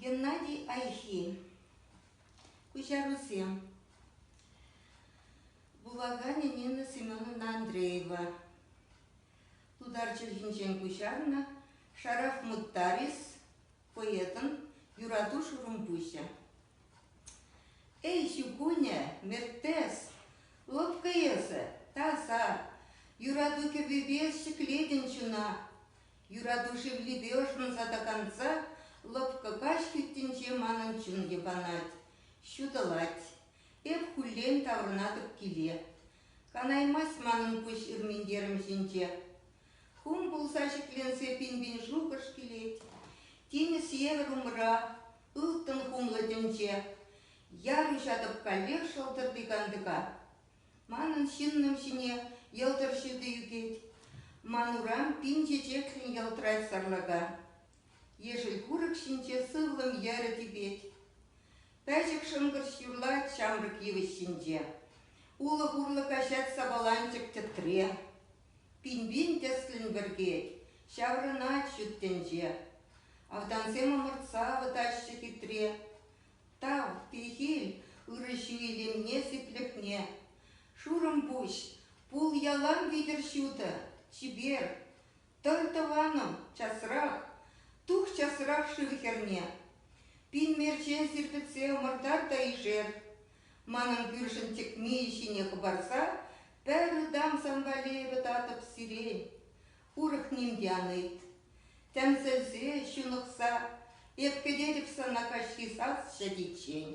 Геннадий Айхи. Куҫарусем. Вулаканӗ Нина Семеновна Андреева. Тутар чӗлхинчен куҫарнӑ Шараф Мутарис поэтӑн Юрату шурӑмпуҫӗ. Эй, ҫу кунӗ, Мертес, лӑпкӑ эсӗ, таса, юрату кӗввипе ҫӗклетӗн чуна. Юрату шевлипе ӑшӑнса таканса лӑпкӑ каҫ хӳттинче манӑн чун йӑпанать, ҫутӑлать. Эп хуллен таврӑнатӑп киле. Канаймасть манӑн пуҫ ырминтерӗм ҫинче. Хум пулса ҫӗкленсе пин-пин шухӑш килет. Тинӗс евӗр умра ылтӑн хумлӑ тӗнче. Яр уҫатӑп каллех шӑлтӑрти кантӑка. Манӑн ҫыннӑм ҫине йӑлтӑр ҫутӑ ӳкет. Ман урам пин чечеклӗн йӑлтрать сарлака. Ешӗл курӑк ҫинче сывлӑм йӗрӗ типет. Пӗчӗк шӑнкӑрч юрлать ҫамрӑк йывӑҫ ҫинче. Улӑх урлӑ каҫать сапаланчӑк тӗтре. Пин-пин тӗслӗн вӗркет, ҫаврӑнать ҫут тӗнче. Автансем ӑмӑртса вӑтаҫҫӗ хитре. Тав, пехил, ырӑ ҫу илемне, сиплӗхне. Шурӑмпуҫ, пул ялан витӗр ҫутӑ, чипер. Тӑр, тӑванӑм, часрах, тух часрах шыв хӗрне. Пин мерчен сирпӗтсе ӑмӑртар та ишер. Манӑн кӳршӗн тӗкмийӗ ҫине хӑпарса пӗр ытам сан валли эпӗ татӑп сирень. Урӑх ним те ан ыйт. Тӗмсӗлсе, ҫунӑхса эп кӗтетӗп сана каҫхи сас ҫӗтиччен.